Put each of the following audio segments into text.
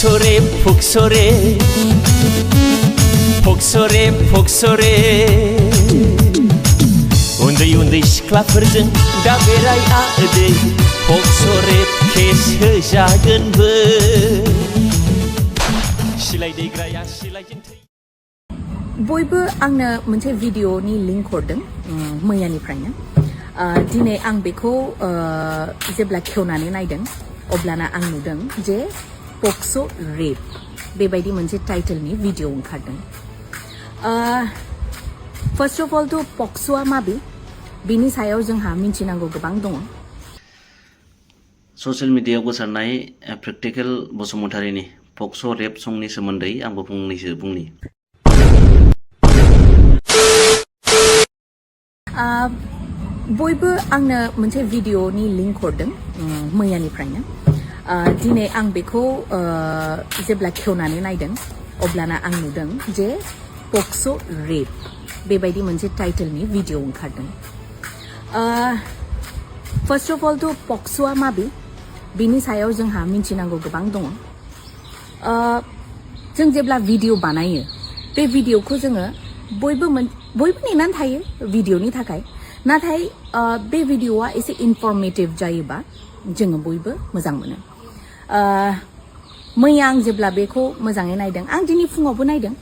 폭소래 폭소래 폭소래 폭소래 उन्दै उन्दै सिख्लाफोरजों दा बेराय आदै 폭소래 केस होजागोनबो सिलाय दैग्राया सिलायजों थै बयबो आंनो मोनसे भिडिअनि लिंक हरदों मैयानिफ्रायनो दिनै आं बेखौ जेब्ला खेवनानै नायदों अब्लाना आं नुदों जे पक्स' रेप बेबायदि मोनसे टाइटेलनि भिडिअ ओंखारदों फार्स्ट अफ अल थ' पक्स'आ माबे बिनि सायाव जोंहा मिथिनांगौ गोबां दङ ससियेल मिडियायाव गोसारनाय प्रेक्टिकेल बसुमतारीनि पक्स' रेप संनि सोमोन्दै आंबो फंनैसो बुंनि बयबो आंनो मोनसे भिडिअनि लिंक हरदों मैयानिफ्रायनो दिनै आं बेखौ जेब्ला खेवनानै नायदों अब्लाना आं नुदों जे पक्स' रेप बेबायदि मोनसे टाइटेलनि भिडिअ ओंखारदों फार्स्ट अफ अल थ' पक्स'आ माबे बिनि सायाव जोंहा मिथिनांगौ गोबां दङ जों जेब्ला भिडिअ बानायो बे भिडिअखौ जोङो बयबो नेनानै थायो भिडिअनि थाखाय नाथाय बे भिडिअआ एसे इनफर्मेटिभ जायोबा जोङो बयबो मोजां मोनो मैया आं जेब्ला बेखौ मोजाङै नायदों आं दिनै फुङावबो नायदों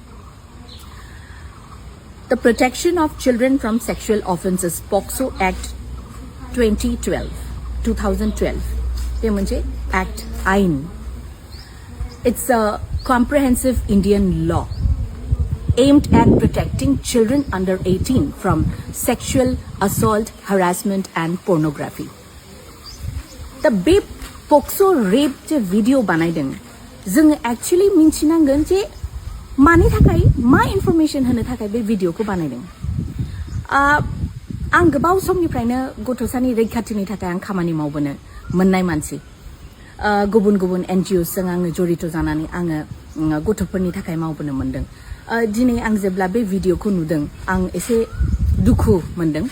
The Protection of Children from Sexual Offences POCSO Act 2012 बे मोनसे एक्ट आइन It's a comprehensive Indian law aimed at protecting children under 18 from sexual assault, harassment and pornography. The बे पक्सो रेप जे भिडिअ बानायदों जोङो एक्चुअली मिथिनांगोन जे मानि थाखाय मा इनफरमेशन होनो थाखाय बे भिडिअखौ बानायदों आं गोबाव समनिफ्रायनो गथ'सानि रैखाथिनि थाखाय आं खामानि मावबोनो मोननाय मानसि गुबुन गुबुन NGOsजों आङो जड़ित जानानै आङो गथ'फोरनि थाखाय मावबोनो मोनदों दिनै आं जेब्ला बे भिडिअखौ नुदों आं एसे दुखु मोनदों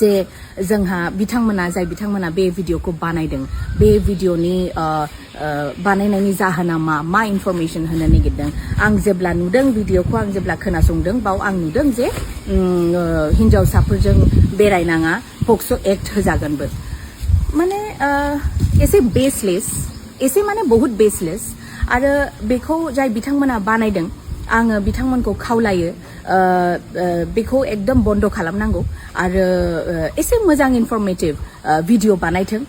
जे जोंहा जाय बिथांमोना बे भिडिअखौ बानायदों बे भिडिअनि बानायनायनि जाहोना मा इनफरमेशन होनो नागिरदों आं जेब्ला नुदों भिडिअखौ आं जेब्ला खोनासंदों बाव आं नुदों जे हिन्जावसाफोरजों बेरायनाङा पक्स' एक्ट होजागोनबो माने एसे बेसलेस एसे माने बहुत बेसलेस आरो बेखौ जाय बिथांमोना बानायदों आङो बिथांमोनखौ खावलायो बेखौ एकदम बन्द खालामनांगौ आरो एसे मोजां इनफरमेटिभ भिडिअ बानायथों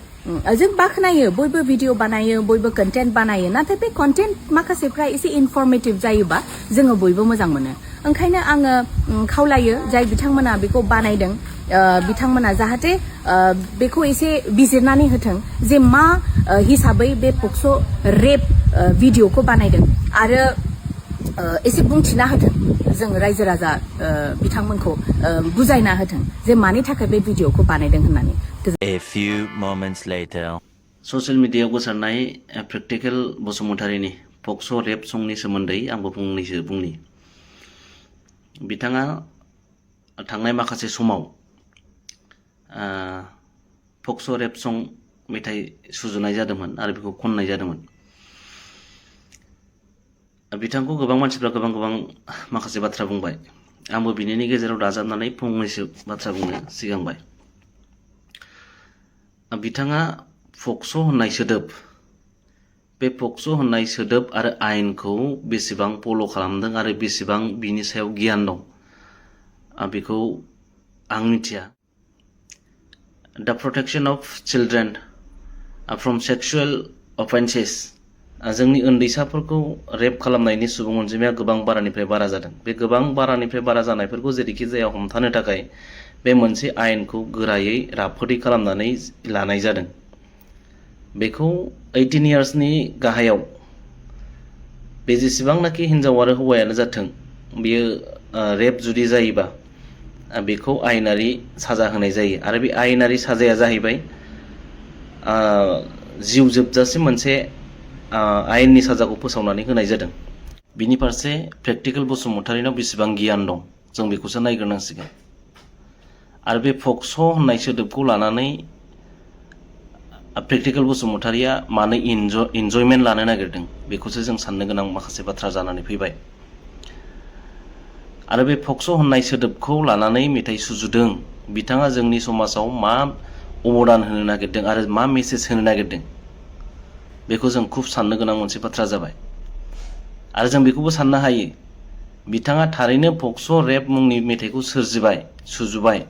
जों बाख्नायो बयबो भिडिअ बानायो बयबो कन्टेन्ट बानायो नाथाय बे कन्टेन्ट माखासेफ्रा एसे इनफरमेटिभ जायोबा जोङो बयबो मोजां मोनो ओंखायनो आङो खावलायो जाय बिथांमोना बेखौ बानायदों बिथांमोना जाहाथे बेखौ एसे बिजिरनानै होथों जे मा हिसाबै बे पक्स' रेप भिडिअखौ बानायदों आरो एसे बुंथिना होथों जों रायजो राजा बिथांमोनखौ बुजायना होथों जे मानि थाखाय बे भिडिअखौ बानायदों होननानै A few moments later social मिडियायाव गोसारनाय प्रेक्टिकेल बसुमतारीनि पक्स' रेप संनि सोमोन्दै आंबो फंनैसो बुंनि बिथाङा थांनाय माखासे समाव पक्स' रेप सं मेथाइ सुजुनाय जादोंमोन आरो बेखौ खननाय जादोंमोन बिथांखौ गोबां मानसिफ्रा गोबां माखासे बाथ्रा बुंबाय आंबो बिनिनि गेजेराव दाजाबनानै फंनैसो बाथ्रा बुंनो सिगांबाय बिथाङा पक्स' होननाय सोदोब बे पक्स' होननाय सोदोब आरो आयेनखौ बेसेबां फल' खालामदों आरो बेसेबां बिनि सायाव गियान दं बेखौ आं मिथिया दा protection of children from sexual offences जोंनि उन्दैसाफोरखौ रेप खालामनायनि सुबुं अनजिमाया गोबां बारानिफ्राय बारा जादों बे गोबां बारानिफ्राय बारा जानायफोरखौ जेरैखि जाया हमथानो थाखाय बे मोनसे आयेनखौ गोरायै राफोदै खालामनानै लानाय जादों बेखौ 18 इयार्सनि गाहायाव बे जेसेबांनाखि हिन्जाव आरो हौवायानो जाथों बियो रेप जुदि जायोबा बेखौ आयेनारि साजा होनाय जायो आरो बे आयेनारि साजाया जाहैबाय जिउ जोबजासिम मोनसे आयेननि साजाखौ फोसावनानै होनाय जादों बिनि फारसे प्रेक्टिकेल बसुमतारीनाव बेसेबां गियान दं जों बेखौसो नायग्रोनांसिगोन आरो बे पक्स' होननाय सोदोबखौ लानानै प्रेक्टिकल बसुमतारिया मानो इन्जयमेन्ट लानो नागिरदों बेखौसो जों साननो गोनां माखासे बाथ्रा जानानै फैबाय। आरो बे फक्स' होननाय सोदोबखौ लानानै मेथाइ सुजुदों बिथाङा जोंनि समाजाव मा अबदान होनो नागिरदों आरो मा मेसेज होनो नागिरदों बेखौ जों खुब साननो गोनां मोनसे बाथ्रा जाबाय। आरो जों बेखौबो साननो हायो बिथाङा थारैनो फक्स' रेप मुंनि मेथाइखौ सुजुबाय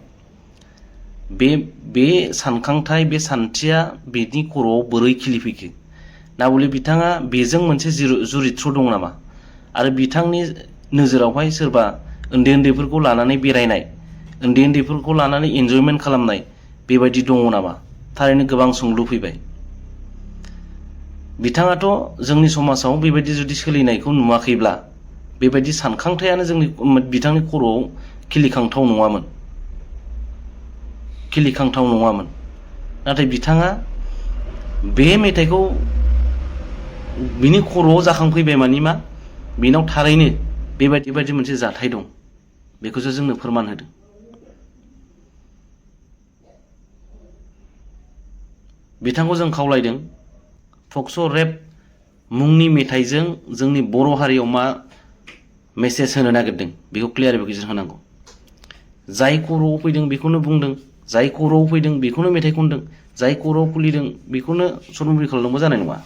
बे सानखांथाय बे सानथिया बिनि खर'आव बोरै खिलिफैखो ना बले बिथाङा बेजों मोनसे जुरित्र दं नामा आरो बिथांनि नोजोरावहाय सोरबा उन्दैफोरखौ लानानै बेरायनाय उन्दैफोरखौ लानानै एन्जयमेन्ट खालामनाय बेबायदि दङ नामा थारैनो गोबां सोंलु फैबाय। बिथाङाथ' जोंनि समाजाव बेबायदि जुदि सोलिनायखौ नुवाखैब्ला बेबायदि सानखांथायानो बिथांनि खर'आव खिलिखांथाव नङामोन। नाथाय बिथाङा बे मेथाइखौ बिनि खर'आव जाखांफैबाय मानि मा बिनाव थारैनो बेबायदि मोनसे जाथाय दं बेखौसो जोंनो फोरमान होदों। बिथांखौ जों खावलायदों फक्स' रेप मुंनि मेथाइजों जोंनि बर' हारियाव मा मेसेज होनो नागिरदों बेखौ क्लियारिफिकेसन होनांगौ। जाय खर'आव फैदों बेखौनो बुंदों, जाय खर'आव फैदों बेखौनो मेथाइ खनदों, जाय खर'आव खुलिदों बेखौनो सर्ट मुभि खालामनोबो जानाय नङा।